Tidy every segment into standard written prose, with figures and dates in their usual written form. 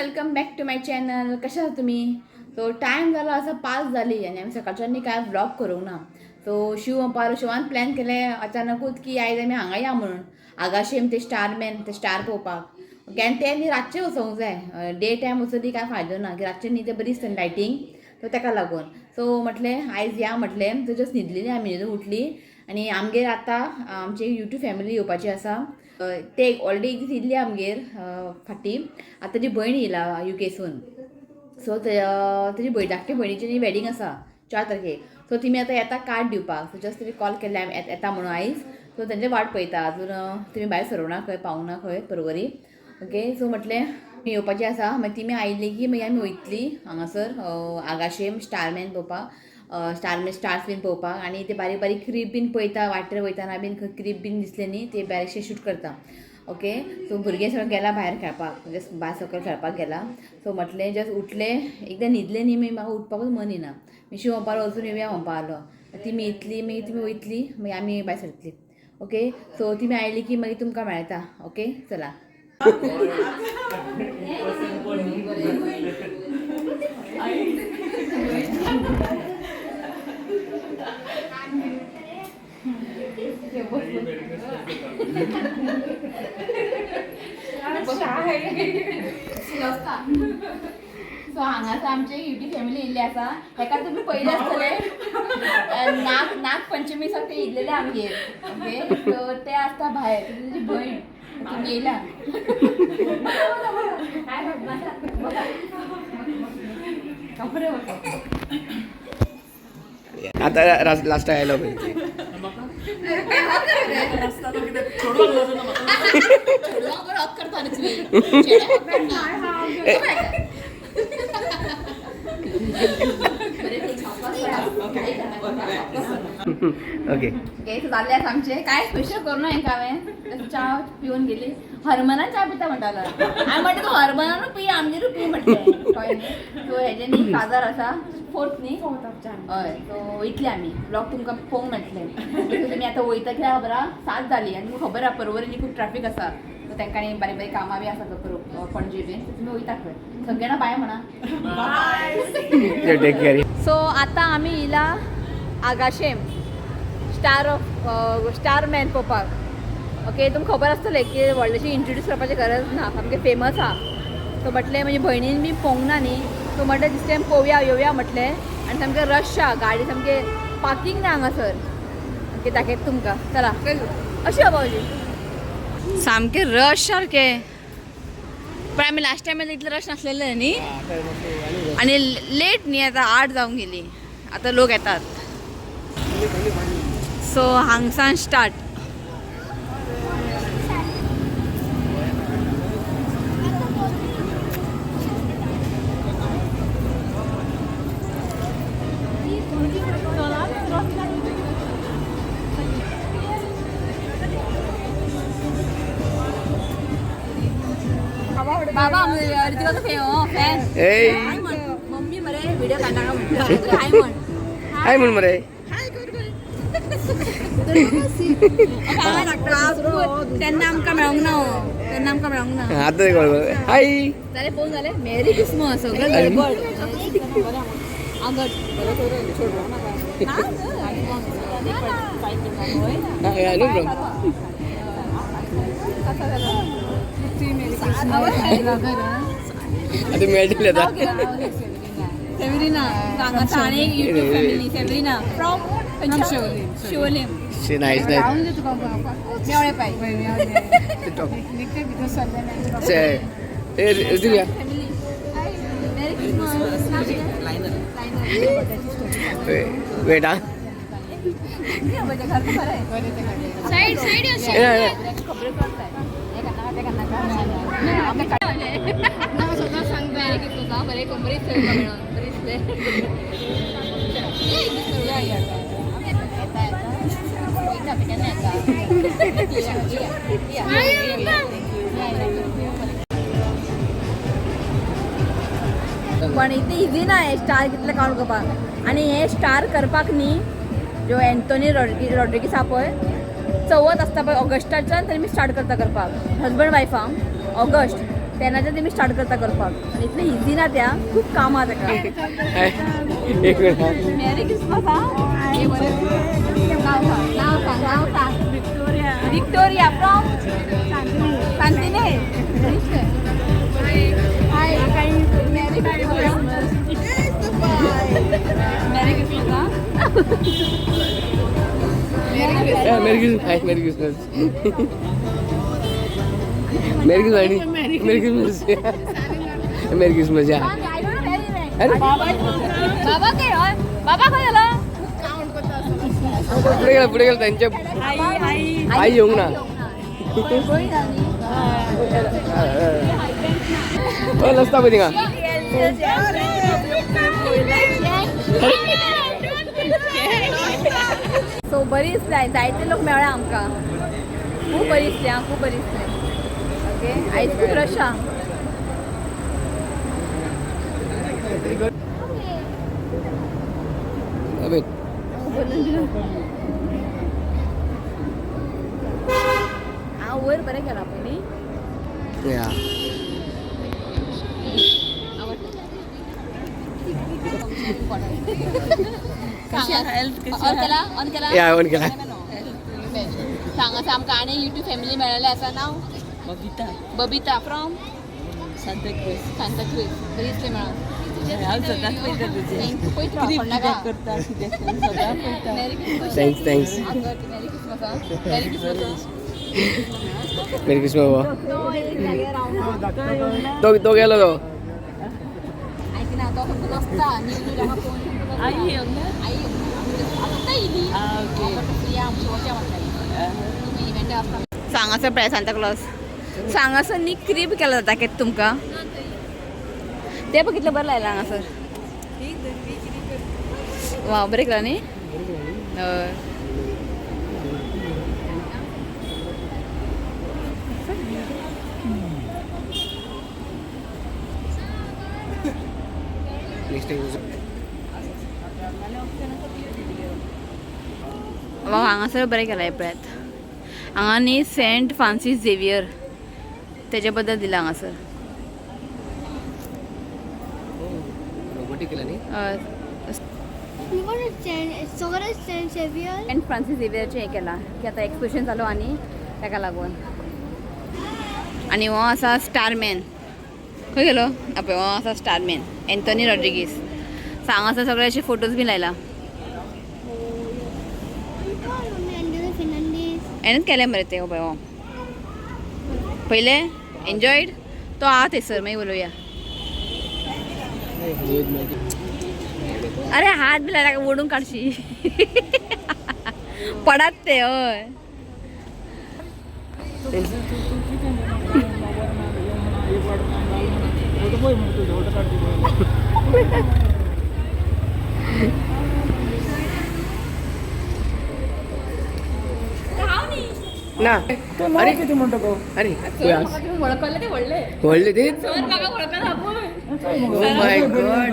Welcome back to my channel. कशें आसा तुमी? सो टायम जालो आसा 5 जाली आनी आमी सकाळच्यानी कांय व्लॉग करूंक ना. सो शिव म्हणपाक शिवान प्लॅन केलें अचानकूच की आयज आमी हांगा या म्हणून आगाशेम ते स्टारमॅन ते स्टार पळोवपाक. ओके, आनी ते न्ही रातचें वचोंक जाय, डे टायम वचून कांय फायदो ना की रातचें न्ही तें बरी दिसता लायटींग, सो तेका लागून. सो म्हटलें आयज या म्हटलें. सो जस्ट न्हिदलेली आमी, न्हिदून उठली आनी आमगेर आतां आमची युट्यूब फॅमिली येवपाची आसा. ते ऑलरेडी एक दीस येयल्ली आमगेर फाटीं. आतां ताजी भयण येयला युकेसून. सो ताजी भयण धाकटी भयणीची न्ही वेडींग आसा 4 तारखेक. सो तिमी आतां येता कार्ड दिवपाक. सो जस्ट तिमी कॉल केल्ले आमी येता म्हणून आयज. सो तेंचे वाट पळयता अजून तुमी भायर सरूंक ना खंय, पावूंक ना खंय परवरी. ओके, सो म्हटलें येवपाची आसा. मागीर तिमी आयली की मागीर आमी वयतली हांगासर आगाशेम स्टारमॅन पळोवपाक, स्टारमॅन स्टार्स बीन पळोवपाक. आनी ते बारीक बारीक क्रीप बीन पळयता वाटेर वयतना बीन खंय क्रीप बीन दिसले न्ही ते बारीकशे शूट करता. ओके, सो भुरगे सगळे गेला भायर खेळपाक, जस्ट भायर सकयल खेळपाक गेला. सो म्हटलें जस्ट उठले, एकदां न्हिदले न्ही मागीर म्हाका उठपाकूच मन येना. मागीर शिव म्हणपाक वचून येवया म्हणपा आलो. तिमी येतली मागीर तिमी वयतली, मागीर आमी भायर सरतली. ओके, सो तिमी आयली की मागीर तुमकां मेळटा. ओके, चला. सो हांगासर आमचे युट्यूब फॅमिली येयल्ली आसा. हेका तुमी पयले आसतले नागपंचमी दिसा ते येयल्लेले आमगेर. ओके, सो ते आसता भायर, तुजी भयण तुमी येयला. आता लास्ट आयलो पळय. ओके, ओके, जाल्ले आसा आमचे. काय स्पेशल करूं ना हेंका हांवें, च्या पिवन गेली. हरमनान च्या पिता म्हणटालो. हांवें म्हटलें तूं हरमनानू पी आमगेरूय पी म्हटलें. कळ्ळें न्ही? सो हेजें न्ही काजार आसा 4th न्ही, हय. सो वयतली आमी, ब्लॉग तुमकां पळोवंक मेळटलें. तुमी आतां वयता कित्याक खबर आसा, 7 जाली आनी तुमकां खबर आसा परवरी खूब ट्राफीक आसा. सो तांकां आनी बारीक बारीक कामां बी आसा करूंक पणजे बीन. तुमी वयता खंय, सगळ्यांना बाय म्हणा. Take care. सो आतां आमी येयला आगाशेम स्टार ऑफ स्टारमॅन पळोवपाक. ओके, तुमकां खबर आसतलें की व्हडलेशें इंट्रोड्यूस करपाची गरज ना, सामकें फेमस आहा. सो म्हटलें म्हजी भयणीन बी पळोवंक ना न्ही, सो म्हटलें दीस टायम पळोवया येवया म्हटलें. आनी सामकें रश आहा, गाडी सामकें पार्कींग ना हांगासर. ओके, दाखयता तुमकां, चला. अशें भावजी सामकें रश सारकें. पण आमी लास्ट टायम इतलें रश नासलेलें न्ही, आनी लेट न्ही आतां 8 जावन गेली, आतां लोक येतात. सो हांगसान स्टार्ट. बाबा ऋतिकाचो फॅन. ए मम्मी मरे व्हिडिओ काढणार म्हणटा. हाय म्हण. हाय म्हण मरे. तेन्ना आमकां मेळोंक ना हो, तेन्ना आमकां मेळोंक ना. आतां हाय जालें पळोवन जालें. मेरी क्रिसमस सगळें गडबड आगट. No problem. आता मेळटले आतां. सेवरीना हांगासर आनी एक YouTube family Severina from Siolim. Nice nice. मेवळे पाय. Ritika Mary Christmas. वेट हा. Side side. पण इतलें इजी ना हे स्टार कितले काउंट करपाक. आनी हे स्टार करपाक न्ही जो एन्थोनी रॉड्रिगीस आहा पळय, चवथ आसता पळय ऑगस्टाच्यान तेमी स्टार्ट करता करपाक, हजबंड वायफांक ऑगस्ट. तेन्नाच्यान तेमी स्टार्ट करता करपाक आनी इतलें इजी ना त्या खूब काम आहा तेका. एक मिनिट. Mary Christmas. हा, नाव सांग, नाव सांग, नाव सांग. विक्टोरिया. विक्टोरिया फ्रॉम सांतिने. Hi, merry Christmas. Merry Christmas. हा. Merry Christmas. Hi, merry Christmas. Merry Christmas. Merry Christmas. Merry Christmas. या. अरे. बाबा काय हय? बाबा खंय गेलो? पुढे गेला, पुढे गेला त्यांच्या. आई येऊंक ना. हो, नसता पळय थिंगा. सो बरी दिसली, जायते लोक मेळ्ळे आमकां. खूब बरी दिसली आं, खूब बरी दिसली. ओके, आयज खूब रश आहा. वेट. हांव वयर बरें केलां पयलीं. या. ऑन केला, ऑन केला. या, ऑन केला. सांग, आमकां आनी युट्यूब फॅमिली मेळ्ळेलें आसा. नांव? बबिता. बबिता फ्रॉम सांताक्रूज. सांताक्रूज. बरी दिसली मेळोन. हांव सदांच पळयता तुजें. Thank you. पळयत राव. क्रीम कोणाका. कित्याक करता, कित्याक करता, सदां पळयता. Merry Christmas. Thanks, thanks. Merry Christmas. Merry Christmas. Merry Christmas बाबा. तो तो गेलो तो. आयकना, तो फक्त बसता न्यू न्यू लोकांक पळोवन. आई येवंक ना? आई आतां येयली. आ, ओके. फ्री आमची वचया म्हणटाली तुमी इव्हेंटा आसता. सांगासर पळय सांता क्लॉज, सांगासर न्ही क्रीब केला जाता कितें तुमकां ते पळय कितलें बरें लायलां हांगासर. वा, बरें केलां न्ही. हय. Next time. वा, हांगासर बरें केलां हें पळयात. हांगा न्ही सेंट फ्रांसीस झेवियर तेजे बद्दल दिलां हांगासर. रोबोटीक केला न्ही. हय. We want to send Sora Saint Xavier. Saint Francis झेवियरचें हें केलां की आतां एक्सपोशन जालो आनी ताका लागून. आनी हो आसा स्टारमॅन. खंय गेलो पळय, हो आसा स्टारमॅन एन्थनी रॉड्रिगीस. सो हांगासर सगळे अशे फोटोज बी लायला. Anthony Fernandez. हेणेच केले मरे ते. हो पळय, हो पयले एन्जॉयड तो आहा थंयसर. मागीर उलोवया. अरे, हात बी लायला ओडून काडशी पडात ते. हय. ना, अरे किती म्हणतो तो? अरे. वळखले ते व्हडले. व्हडले तेच. सर म्हाका वळखला पळय. ओ my God.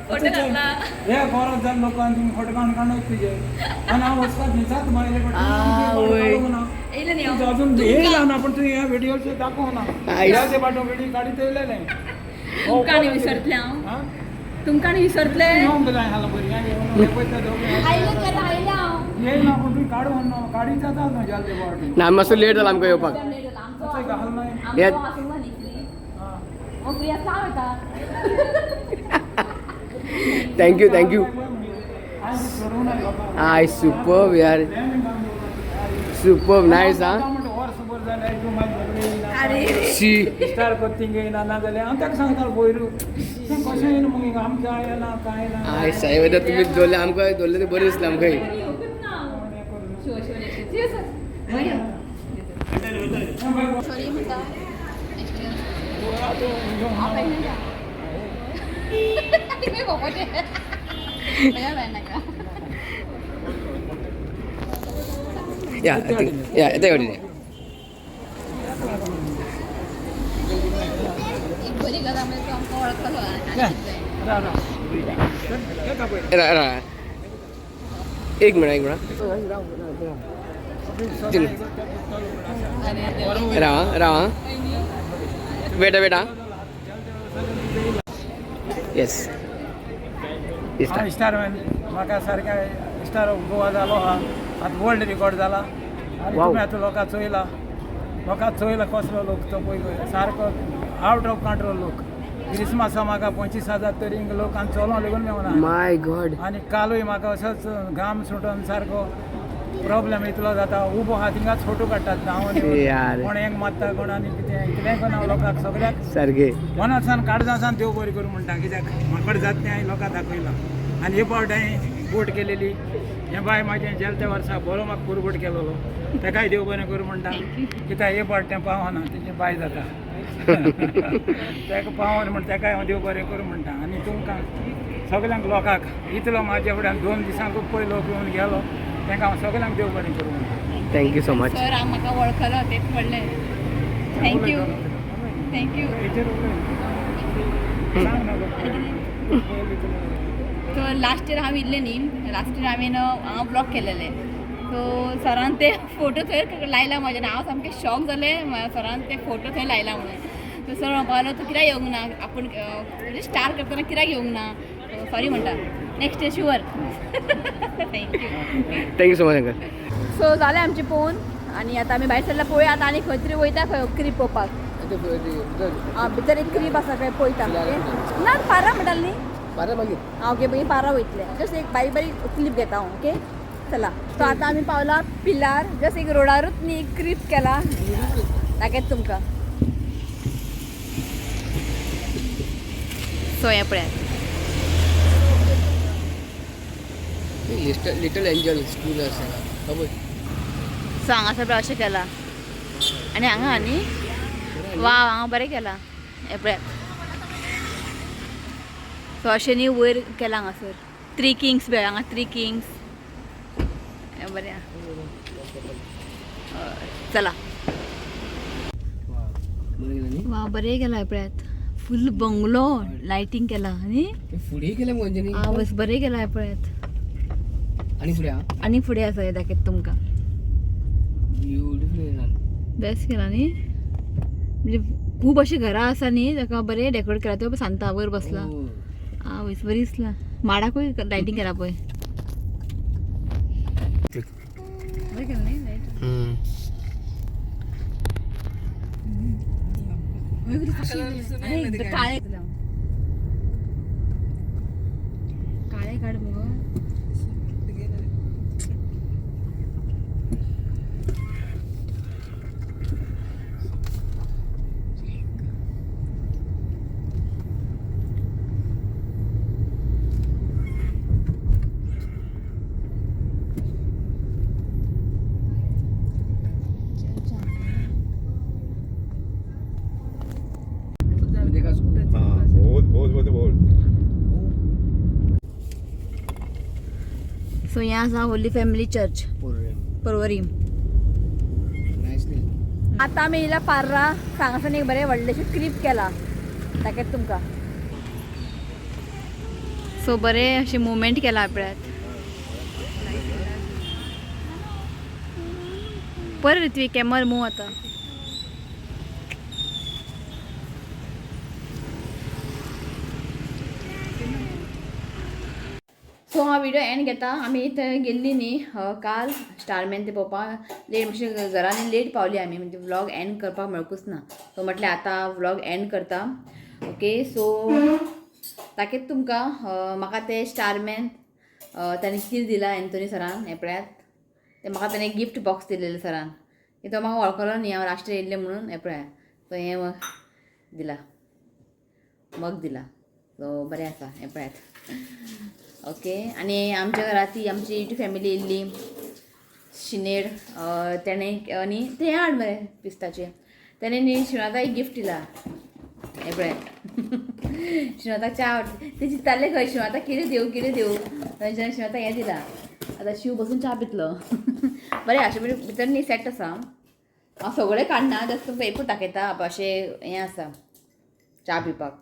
Photo घातला. हे गोरज जाल लोकांनी तुम्ही फोटो काडून काडून तुजे आनी हांव वचपाक थंयचाच मागीर. आ, वय. येयलें न्ही हांव. अजून येयला ना, पण तुवें ह्या व्हिडिओचे दाखोवंक ना. आयस. ह्या ते पाटो व्हिडिओ काडीत येयलें नाही. तुमकां न्ही विसरतलें हांव. हा? तुमकां न्ही विसरतलें. येवंक जाय हालो भुरग्यांक येवन पळयता दोग. आयलें केन्ना आयलें हांव. येयला पूण तुवें काडूंक ना, काडीत जाता ना जाल ते पावटी. ना, मातसो लेट जाला आमकां येवपाक. अशें घाल ना. यात. हा. फ्री आसता हांव येता. Thank you, thank you. हांवें सोडूंक ना लोकांक. I super यार, सुपर नायस. हा. वर्सभर जालें तूं मागीर झगडे येयना. अरे. शी. स्टार कोत्तिंग येयना, ना जाल्यार हांव ताका सांगतालो पयरू तें कशें येयना मग हिंगा आमकां येना कांय ना. I साहेब, आता तुम्ही दवरले आमकां, दवरले ते बरें दिसलें आमकां. येवकूच ना हांव. शिव शिव शिव. सॉरी म्हणटा. हांव प्रेग्नंट आहा. खंय भोंवपाचें? खंय नाका. या या, येते वटेन. एक बरी गजाल म्हणजे तो आमकां वळखलो आनी कितलें. रा रा, एक मिनिट, एक मिनिट. राव राव. Wait wait. हा, येस. हांव स्टार मॅन, म्हाका सारकें स्टार ऑफ गोवा जालो आहा, आतां वर्ल्ड रिकॉर्ड जाला. आनी Wow. तुमी आतां लोकां चोयला, लोकां चोयला कसलो लोक तो पळय, सारको आवट ऑफ कंट्रोल लोक. क्रिसमसा म्हाका 25,000 तरी लोक आनी चलों लेगून मेवना. माय गॉड. आनी कालूय म्हाका असोच घाम सुटून सारको प्रॉब्लेम इतलो जाता, उबो आहा थिंगाच फोटो काडटात धांवन यार. कोण एक मारता, कोण आनी कितें इतलें करून हांव लोकांक सगळ्याक सारके. मनासान काळजासान देव बरें करूं म्हणटा, कित्याक म्हाका जात तें हांवें लोकांक दाखयलां. आनी हे फावट हांवें बोट केलेली, हें बाय म्हाजें गेले त्या वर्सा बरो म्हाका पुरबोट केलेलो, तेकाय देव बरें करूं म्हणटा, कित्याक हे फावट तें पावना, तेजें बाय जाता, तेका पावना म्हण तेकाय हांव देव बरें करूं म्हणटा. आनी तुमकां सगल्यांक लोकांक इतलो म्हाज्या फुड्यान 2 दिसांक पळय लोक येवन गेलो, तेंकां हांव सगल्यांक देव बरें करूं म्हणटा. Thank you so much. Sir, म्हाका वळखलो तेच व्हडलें. Thank you, thank you. हेचेर उलय, सांग ना लोकांक. सो लास्ट इयर हांव इल्लें न्ही, लास्ट इयर हांवें हांगा ब्लॉग केलेले, सो सरान ते फोटो थंय लायला म्हाज्या, हांव सामकें शॉक जालें सरान ते फोटो थंय लायला म्हणून. सो सर म्हणपाक लागलो, तूं कित्याक येवंक ना, आपूण म्हणजे स्टार करतना कित्याक येवंक ना, सॉरी म्हणटा, next year sure. Thank you. Thank you so much uncle. So जालें आमचें पळोवन आनी आतां आमी भायर सरला, पळोवया आतां आनी खंय तरी वयता खंय क्रीप पळोवपाक. आं, भितर एक क्रीप आसा खंय पळयता. ना, पारा म्हणटालें न्ही. बरें मागीर. आं ओके, मागीर पारा वयतले, जस्ट एक बारीक बारीक क्लिप घेता हांव. ओके, चला. सो आतां आमी पावला पिलार, जस्ट एक रोडारूच न्ही एक क्रीप केला, दाखयत तुमकां. सो हें पळयात. लिटल एंजल स्कूल आसा खबर. सो हांगासर अशें केलां आनी हांगा न्ही, वा हांगा बरें केलां हें पळयात. सो अशें न्ही वयर केलां हांगासर थ्री किंग्स बी हांगा, थ्री किंग्स हें बरें आहा. हय, चला. बरें केलं न्ही. वा बरें केलां पळयात, फूल बंगलो लायटींग केला न्ही. ते फुडें केलें म्हणजे न्ही. आं बस बरें केलां पळयात. आनी फुडें हा. आनी फुडें आसा हें दाखयता तुमकां. ब्युटिफूल केलां. बेस्ट केला न्ही, म्हणजे खूब अशीं घरां आसा न्ही, ताका बरें डेकोरेट केलां. तो सांता वयर बसला. हो. आं वयस बरी दिसला, माडाकूय लायटींग केला पळय. बरें केलें न्ही लायट. काळे काळे काड मुगो. हाँ, बहुत बहुत बहुत बहुत. सो हें आसा होली फॅमिली चर्च, परवरी. नायसली. आतां आमी येयला पार्रा, हांगासर एक बरें व्हडलेशें क्रीप केला, दाखयता तुमकां. सो बरें अशें मुवमेंट केला पळयात. परत ऋत्वी कॅमर मूव आतां. सो हांव व्हिडियो एंड घेता. आमी थंय गेल्ली न्ही काल स्टारमॅन ते पळोवपाक, लेट मातशें घरान लेट पावली आमी, म्हणजे व्लॉग एंड करपाक मेळकूच ना. सो म्हटलें आतां व्लॉग एंड करता. ओके, सो दाखयता तुमकां म्हाका ते स्टारमॅन ताणें कितें दिला एन्थोनी सरान हें पळयात. ते म्हाका ताणें गिफ्ट बॉक्स दिलेलें सरान, तो म्हाका वळखलो न्ही हांव लास्ट येयल्लें म्हणून. हें पळयात, सो हें दिला, मग दिला. सो बरें आसा हें पळयात. ओके, आनी आमच्या घरा ती आमची युट्यूब फॅमिली येयल्ली शिनेड, तेणें आनी तें हाड मरे पिस्ताचें, तेणें न्ही शिणाता एक गिफ्ट दिला हें पळयात. शिणाताक च्या आवडटा, ते चिंत्ताले खंय शिणाता कितें दिवं कितें दिवं, थंयच्यान शिणाता हें दिला. आतां शिव बसून च्या पितलो. बरें अशें म्हणजे भितर न्ही सेट आसा, हांव सगळें काडना, जस्ट तुमकां एकूच दाखयता. अशें हें आसा च्या पिवपाक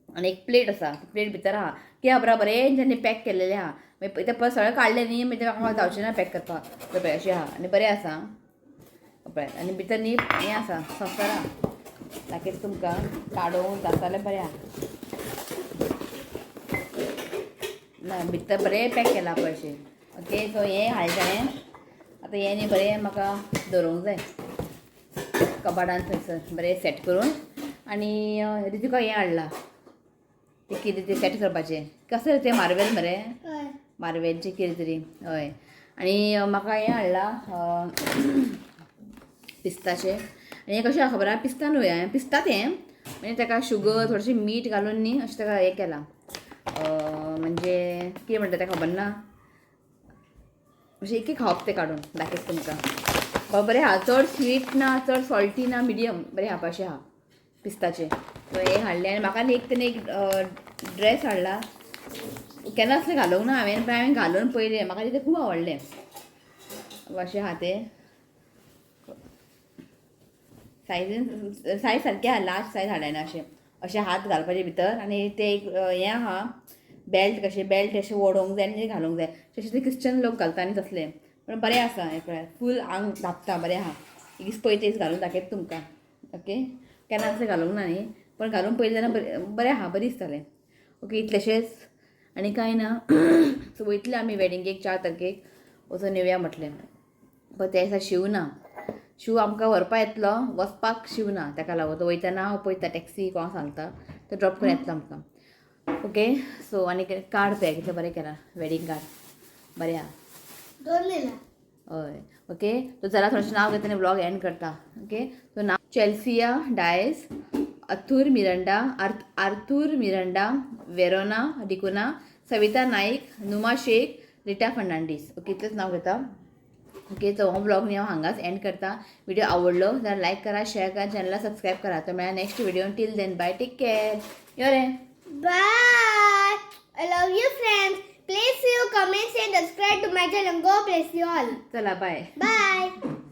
आनी एक प्लेट आसा, प्लेट भितर आहा कित्याक बरा बरें तेंच्यांनी पॅक केलेलें आहा. मागीर ते परत सगळें काडलें न्ही, मागीर ते म्हाका जावचें ना पॅक करपाक. पळय अशें आहा आनी बरें आसा पळय. आनी भितर न्ही हें आसा संवसार आहा. दाखयता तुमकां काडून जाता जाल्यार बरें आहा. ना, भितर बरें पॅक केलां पळय अशें. ओके, सो हें हाडलें हांवें. आतां हें न्ही बरें म्हाका दवरूंक जाय कबाडान थंयसर बरें सेट करून. आनी रितिका हें हाडलां तें कितें तें सेट करपाचें कसलें तें मार्वेल मरे, मार्वेलचें कितें तरी. हय, आनी म्हाका हें हाडलां पिस्ताचें. आनी हें कशें आहा खबर आहा, पिस्ता न्हू हें पिस्ताच हें, म्हणजे ताका शुगर थोडेशें मीठ घालून न्ही अशें ताका हें केलां. म्हणजे कितें म्हणटा तें खबर ना, अशें एक एक खावप तें काडून दाखयता तुमकां. बरें आहा, चड स्वीट ना, चड सॉल्टी ना, मिडियम बरें आहा अशें आहा पिस्ताचें. सो हें हाडलें. आनी म्हाका न्ही एक तेणें एक ड्रेस हाडला, केन्ना असलें घालूंक ना हांवें, पण हांवें घालून पळयलें, म्हाका तें खूब आवडलें. अशें आहा तें, सायजीन सायज सारकें आहा, लार्ज सायज हाडलें ना. अशें अशें हात घालपाचे भितर. आनी तें एक हें आहा बेल्ट कशें, बेल्ट अशें ओडोवंक जाय आनी घालूंक जाय, तशें ते क्रिश्चन लोक घालता न्ही तसलें. पण बरें आसा हें पळय, फूल आंग धांपता, बरें आहा. एक दीस पळयता, दीस घालून दाखयता तुमकां. ओके, केन्ना असलें घालूंक ना न्ही, पण घालून पळयलें जाल्यार बरें बरें आहा, बरें दिसतालें. ओके, इतलेशेंच आनी कांय ना. सो वयतले आमी वेडिंगेक 4 तारखेक वचून येवया म्हटलें, पण त्या दिसा शीव ना. शीव आमकां व्हरपा येतलो, वचपाक शीव ना, ताका लागून तो वयतना हांव पळयता टॅक्सी कोणाक सांगता तो ड्रॉप करून येतलो आमकां. ओके, सो आनी कार्ड पळय कितलें बरें केलां, वेडींग कार्ड बरें आहा. दोन दिला. हय, ओके, सो चला थोडेशें नांव घेता आनी व्लॉग एंड करता. ओके, सो नांव Chelsea Dias, Arthur Miranda, Arthur Miranda, Verona D'Cunha, Savita Naik, Numa Sheikh, Rita Fernandes. Okay, इतलेंच नांव घेता. ओके, सो हो ब्लॉग न्ही हांव हांगाच एंड करता. व्हिडिओ आवडलो जाल्यार लायक करा, शेअर करा, चॅनला सबस्क्रायब करा. तर मेळ्या next video. Till then bye, take care. यो रे. Bye. I love you friends. Please you comment and subscribe to my channel. God bless you all. चला बाय. Bye.